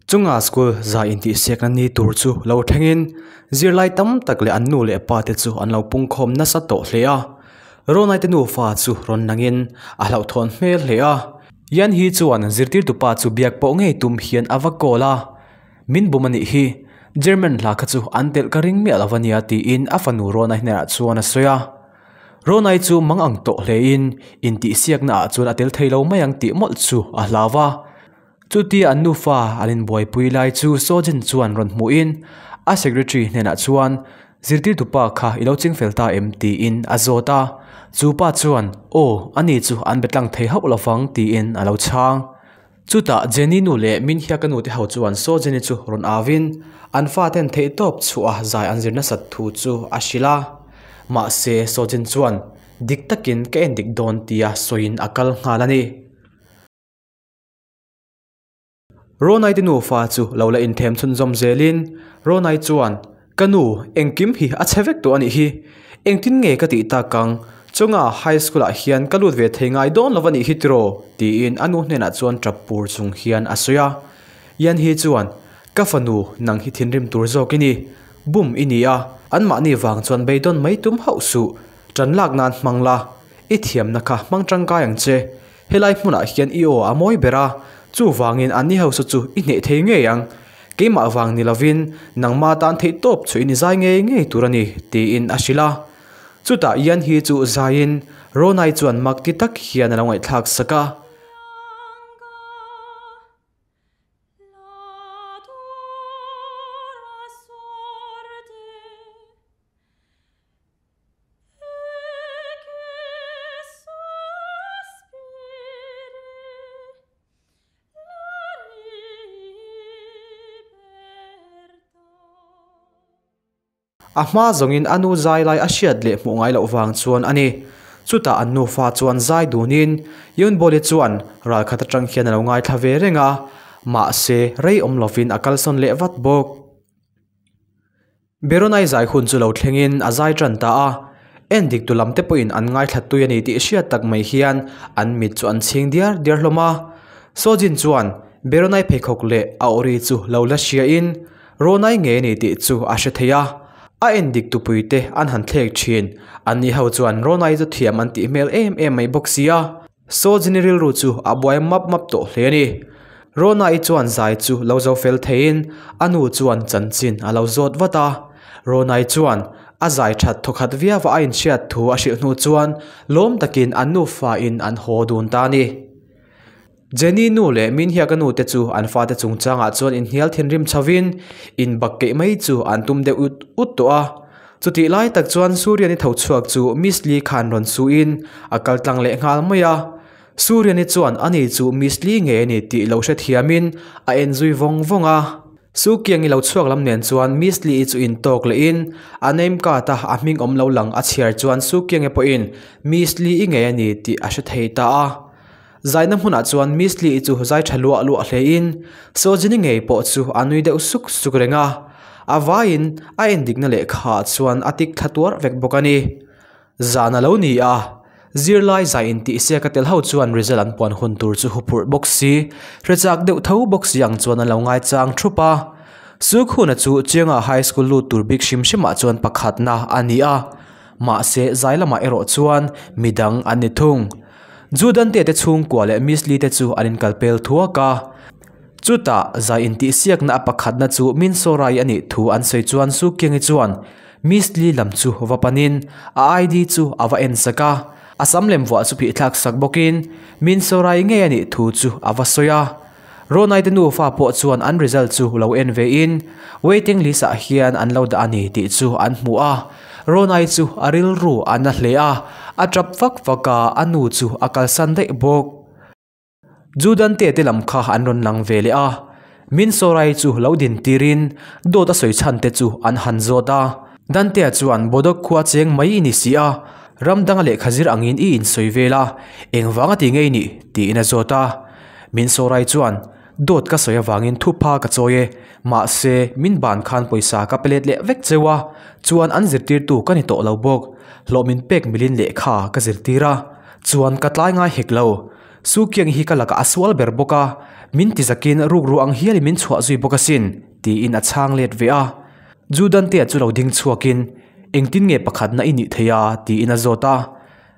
Chunga school zai intihsiakna ni tur chu lo thlengin zirlai tam tak leh an nu leh pa te chu an lo pungkhawm nasa tawh hle a. Ronai te nufa chu rawn langin a hlauhthawn hmel hle a. Yan hi chuan zirtirtu pa chu biak pawh ngei tum hian a va call a, Min bum a nih hi, German hla kha chu an telh ka ring miah lo a nia tiin a fanu Ronai hnenah chuan a sawi a. Ronai chu mang ang tawh hlein intihsiakna ah chuan a tel thei lo mai ang tih mawlh chu a hlau a. Chutia an nufa an inbuaipui lai chu Sojin chuan rawn hmuhin a secretary hnenah chuan zirtirtu pa kha i lo ching fel ta em tiin a zawt a, chu pa chuan aw ani chu an be tlang thei hauh lovang tiin a lo chhang. Chutah Jenny nu leh Minhia ka nu te ho chuan Sojin-i chu rawn avin an faten theihtawp chhuah a zai an zir nasat thu chu a hrilh a, mahse Sojin chuan dik takin ka en dik dawn tia sawiin a kal nghal a ni. Ronai te nufa chu lo la inthem chhunzawm zelin Ronai chuan, Ka nu, engkim hi a chhe vek tawh a nih hi. Engtin nge ka tih tak ang? Chunga high school ah hian ka lut ve thei ngai dawn lo a nih hi tiraw? tiin a nu hnenah chuan tap pur chung hian a sawi a. Yan hi chuan, Ka fanu, nang hi thinrim tur zawk i ni. Bum i ni a, anmahni vang chuan beidawn mai tum hauh suh. Tan lak nan hmang la, i thiamna kha hmang tangkai ang che. Helai hmunah hian i aw a mawi ber a, chuvangin an ni hausa chu i hneh thei ngei ang. Keimah vang ni lovin nangma tan theih tawp chu i ni zai ngei ngei tur a ni, tiin a hrilh a. Chutah Ian hi chu zaiin Ronai chuan mak ti tak hian a lo ngaihthlak sak a. A hma zawngin a nu zai lai a hriat leh hmuh ngai loh vang chuan a ni. Chutah an nufa chuan zai dunin Yunboli chuan ral khat atang hian a lo ngaithla ve reng a, mahse rei awm lovin a kalsawn leh vat bawk. Beronai zai hun chu lo thlengin a zai tan ta a, en dik tu lam te pawhin an ngaithla tui a ni tih hriat tak mai hian an mit chu an chhing diar diar hlawm a. Sojin chuan Beronai pheikhawk leh a awri chu lo la hriain Ronai nge a ni tih chu a hre thei a, a en dik tupui te an han thlek thin, an ni ho chuan Ronai chu thiam an tih hmel em em mai bawk sia. Sojini rilru chu a buai map map tawh hle a ni. Rona-i chuan zai chu lo zo fel theiin a nu chuan chanchin a lo zawt vat a. Rona-i chuan a zai that thawkhat viau a inhriat thu a hrilh hnu chuan lawm takin an nufa-in an haw dun ta a ni. Jenny nu leh Minhia ka nu te chu an fate chungchangah chuan inhnial thinrim chhovin inbak keih mai chu an tum deuh ut ut tawh a. Chutih lai tak chuan Suriani tho chhuak chu Miss Lee khan rawn suhin a kal tlang leh nghal mai a. Suriani chuan ani chu Miss Lee nge a ni tih lo hrethiamin a en zui vawng vawng a. Sukiangi lo chhuak lam nen chuan Miss Lee-i chu intawk lehin a name card a a hming awm lo lang a chhiar chuan Sukiangi pawhin Miss Lee-i ngei a ni tih a hre thei ta a. Zaina hmunah chuan Miss Lee-i chu zai tha luah luah hlein Sojini ngei pawh chu a nui deuh suk suk reng a, a vaiin a endikna lehkha ah chuan a tik thla tuar vek bawk a ni. Zan a lo ni a, zirlai zai intihsiak a tel ho chuan result an puan hun tur chu huphurh bawk si, hrechak deuh tho bawk si ang chuan an lo ngaichang thup a. Sukhuna chu Chianga High School lut tur bik hrim hrimah chuan pakhatna a ni a, mahse zai lamah erawh chuan midang an ni thung. Judante te chhungkua leh Miss Lee te chu an inkal pel thuak a. Chutah zai intihsiakna a pakhatna chu Min Sorai a nih thu an sawi chuan Su Kiangi chuan Miss Lee lam chu va panin a ID chu a va en sak a. A sam lem vuah chu phihthlak sak bawkin Min Sorai ngei a nih thu chu a va sawi a. Ronai te nufa pawh chuan an result chu lo en vein waiting list ah hian an lo dah a ni tih chu an hmu a. Ronai chu a rilru a na hle a, a tap vak vak a, a nu chu a kalsan daih bawk. Judante te lam kha an rawn lang ve leh a, Min Sorai chu lo din tirin dawt a sawi chhan te chu an han zawt a. Dantea chuan Bodok khua cheng mai i ni si a, ram danga lehkha zir angin i insawi vel a, engvanga ti ngei nih? tiin a zawt a. Min Sorai chuan, Dawt ka sawi avangin thupha ka chawi e, mahse min ban khan pawisa ka pe let leh vek cheu a, chuan an zirtirtu ka ni tawh lo bawk, hlawh min pek milin lehkha ka zirtir a, chuan ka tlai ngai hek lo. Sukiang hi ka lakah a sual ber bawk a, Min ti zakin rukru ang hialin min chhuah zui bawk asin, tiin a chhang let ve a. Judantea chu lo ding chhuakin, Engtin nge pakhatna i nih thei a? tiin a zawt a.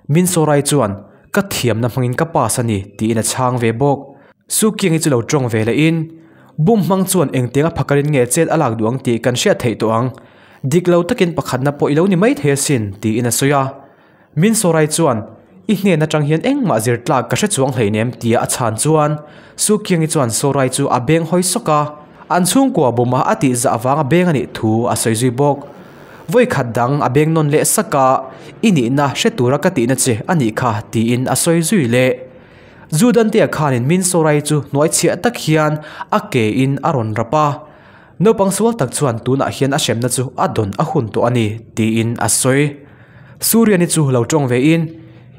Min Sorai chuan, Ka thiamna hmangin ka pass a ni, tiin a chhang ve bawk. Sukiangi chu lo tawng ve lehin, Bum hmang chuan engtianga phakarin nge chet a lak duh ang tih kan hriat theih tawh ang. Dik lo takin pakhatna pawh i lo ni mai thei asin, tiin a sawi a. Min Sorai chuan, I hnen atang hian engmah zir tlak ka hre chuang hleinem tia a chhan chuan Sukiangi chuan Sorai chu a beng hawi sawk a, an chhungkua buma a tih zah avanga beng a nih thu a sawi zui bawk. Vawi khat dang a beng nawn leh sak a, I nihna hre tura ka tihna che a nih kha tiin a sawi zui leh. Judantea khanin Min Sorai chu hnuai chhiah tak hian a ke in a rawn rap a, Naupang sual tak chuan tunah hian a hremna chu a dawn a hun tawh a ni, tiin a sawi. Suriani chu lo tawng vein,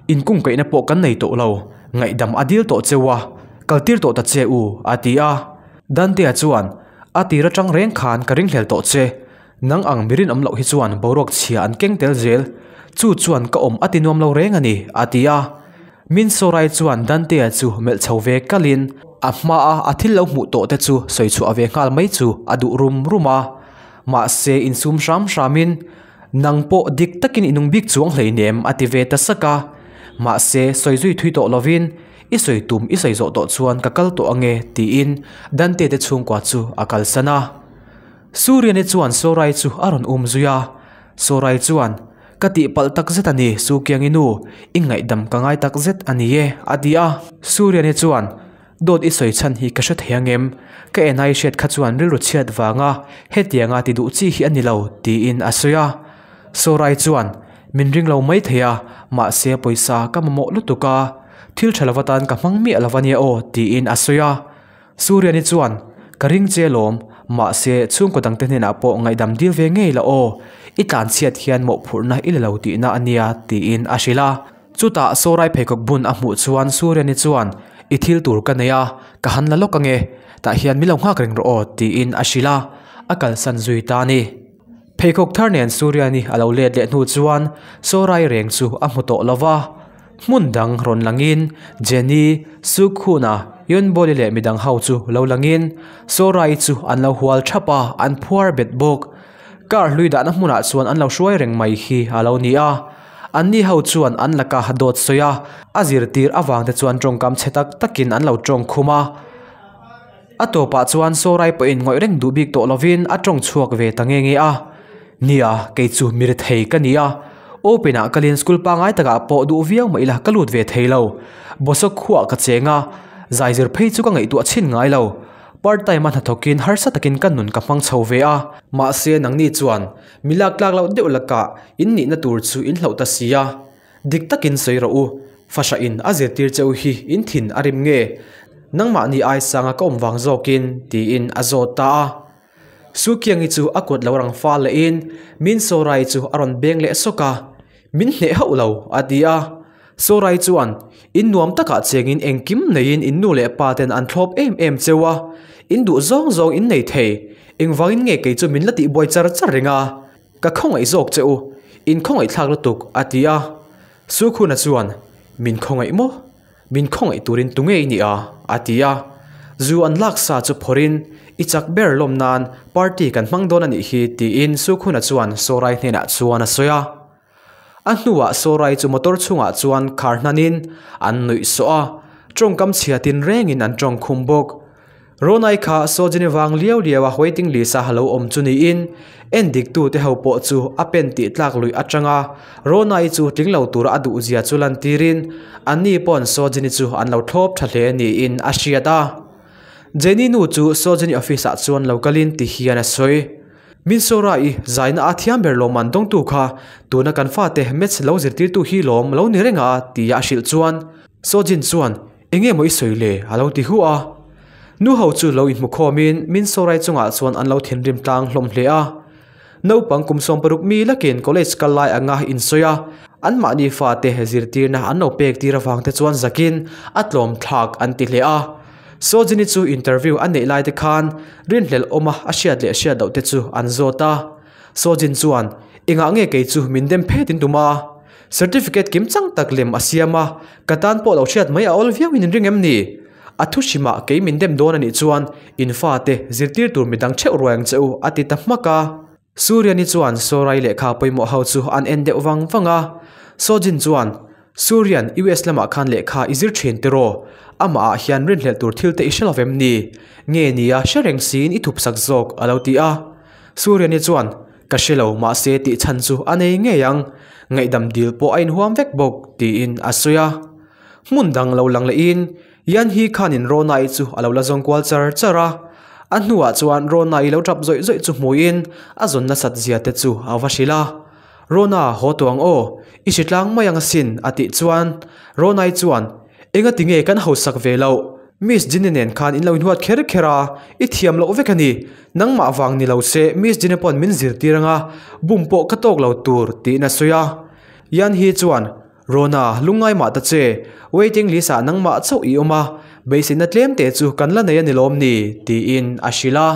Inkungkaihna pawh kan nei tawh lo, ngaihdam a dil tawh cheu a, kaltir tawh ta che u, a ti a. Dantea chuan, A tir atang reng khan ka ringhlel tawh che, nang ang mi rinawm loh hi chuan boruak chhia an keng tel zel, chu chuan ka awm a ti nuam lo reng a ni, a ti a. Min Sorai chuan Dante-a chu melh chho ve kalin a hmaa a thil lo hmuh tawh te chu sawi chhuah ve nghal mai chu a duh rum rum a. Mahse insum hram hramin, Nang pawh dik takin i nung bik chuang hleinem a ti ve ta sak a. Mahse sawi zui thui tawh lovin, I sawi tum i sawi zawh tawh chuan ka kal tawh ange tiin Dante te chhungkua chu a kalsan a. Suriani chuan Sorai chu a rawn um zui a. Sorai chuan, Ka tihpalh tak zet a ni, Sukiangi nu, i ngaihdam ka ngai tak zet a ni e, a ti a. Suriani chuan, Dawt i sawi chhan hi ka hre thei ang em? Ka en ai hriat kha chuan rilru chhiat vanga hetianga ti duh chi hi a ni lo, tiin a sawi a. Sorai chuan, Min ring lo mai thei a, mahse pawisa ka mamawh lutuk a, thil tha lova tan ka hmang miah lo a nia aw, tiin a sawi a. Suriani chuan, Ka ring che lawm, mahse chhungkaw dangte hnenah pawh ngaihdam dil ve ngei la aw, i tlanchhiat hian mawhphurhna i la lo tihna a nia, tiin a hrilh a. Chutah Sawrai pheikhawk bun a hmuh chuan Suriani chuan, I thil tur ka nei a, ka han la lawk ange, tah hian min lo nghak reng rawh aw, tiin a hrilh a, a kalsan zui ta a ni. Pheikhawk thar nen Suriani a lo let leh hnu chuan Sawrai reng chu a hmu tawh lo va. Hmun dang rawn langin Jenny, Sukhuna, Yunboli leh midang ho chu lo langin Sawrai chu an lo hual thap a, an phuar bet bawk. Car hlui dahna hmunah chuan an lo hruai reng mai hi a lo ni a. Anni ho chuan an laka dawt sawi a, a zirtir avangte chuan tawngkam chhe tak takin an lo tawng khum a. A tawpah chuan Sawrai pawhin ngawih reng duh bik tawh lovin a tawng chhuak ve ta nge nge a. Nia, kei chu mi rethei ka ni a. Open ah kalin school pangngai takah pawh duh viau mah ila ka lut ve thei lo. Bawsawk khuaah ka cheng a, zaizir phei chu ka ngaihtuah chhin ngai lo. Part time a hnathawkin harsa takin ka nun ka hmang chho ve a. Mahse nangni chuan mi lak tlak loh deuh lakah in nihna tur chu in hloh ta si a. Dik takin sawi rawh u, fahra in a zirtir che u hi in thin a rim nge? Nangmahni aisanga ka awm vang zawkin, tiin a zawt ta a. Sukiangi chu a kut lo rang fal lehin Min Sawrai chu a rawn beng leh sawk a, Min hneh hauh lo, a ti a. Sawrai chuan, In nuam takah chengin engkim neiin in nu leh pa ten an thlawp em em cheu a, in duh zawng zawng in nei thei, engvangin nge kei chu min la tihbuai char char reng a? Ka khawngaih zawk che u, in khawngaih thlak lutuk, a ti a. Sukhuna chuan, Min khawngaih maw? Min khawngaih turin tu ngei ni a? a ti a. Zu an lak sa chu phawrhin, I chak ber lawm nan party kan hmang dawn a nih hi, tiin Sukhuna chuan Sawrai hnenah chuan a sawi a. A hnuah Sawrai chu motor chhungah chuan khar hnanin an nuih sawh a, tawngkam chhia tin rengin an tawng khum bawk. Ronai kha Sojini vang liau liau a waiting list a lo awm chu niin, en dik tu te ho pawh chu a pen tih tlak luih atanga Ronai chu tling lo tura a duh zia chu lantirin anni pawn Sojini chu an lo thlawp tha hle niin a hriat a. Jenny nu chu Sojini office ah chuan lo kalin ti hian a sawi. Min Sora i zaina a thiam ber lawm an dawngtu kha tuna kan fate maths lo zirtirtu hi lawm lo ni reng a tia a hrilh chuan Sojin chuan Enge maw i sawi le? a lo ti hu a. Nu ho chu lo inhmu khawmin Min Sorai chungah chuan an lo thinrim tlang hlawm hle a. Naupang kum 60 mi lakin college kal lai anga insawi a, anmahni fate zirtirna an lo pek tir avang te chuan zakin a tlawm thlak an ti hle a. Sojini chu interview a neih lai te khan rinhlelh awma a hriat leh hriat loh te chu an zawt a. Sojin chuan, Engah nge kei chu min dem phet in tum a? Certificate kim chang tak lem a siam a, ka tan pawh lo hriat mai a awl viau in in ring em ni? A thu hrimah kei min dem dawn a nih chuan in fate zirtir tur midang theuh ruai ang che u a ti ta hmak a. Suriani chuan Sorai lehkha pawimawh ho chu an en deuh vang vang a. Sojin chuan, Surian, US lamah khan lehkha i zir thin tiraw? Amah ah hian rinhlelh tur thil te i hre lovem ni? Nge nia hre reng siin i thupsak zawk a lo ti a. Suriani chuan, Ka hre lo mahse tih chhan chu a nei ngei ang, ngaihdam dil pawh a inhuam vek bawk tiin a sawi a. Hmun dang lo lang lehin Yan hi khanin Rona-i chu a lo la zawng kual char char a. A hnuah chuan Rona-i lo tap zawih zawih chu hmuhin a zawn nasat zia te chu a va hrilh a. Rona, haw tawh ang aw, i hri tlang mai ang asin a tih chuan Rona-i chuan, Engati nge kan hausak ve loh? Miss Jenny nen khan in lo inhuat kher kher a, i thiam loh vek a ni. Nangmah vang ni lo se Miss Jenny pawn min zirtir ang a, bum pawh ka tawk lo tur tiin a sawi a. Yan hi chuan, Rona, lungngai mah ta che, waiting list ah nangmah chauh i awm a, beiseina tlem te chu kan la nei a ni lawm ni? tiin a hrilh a.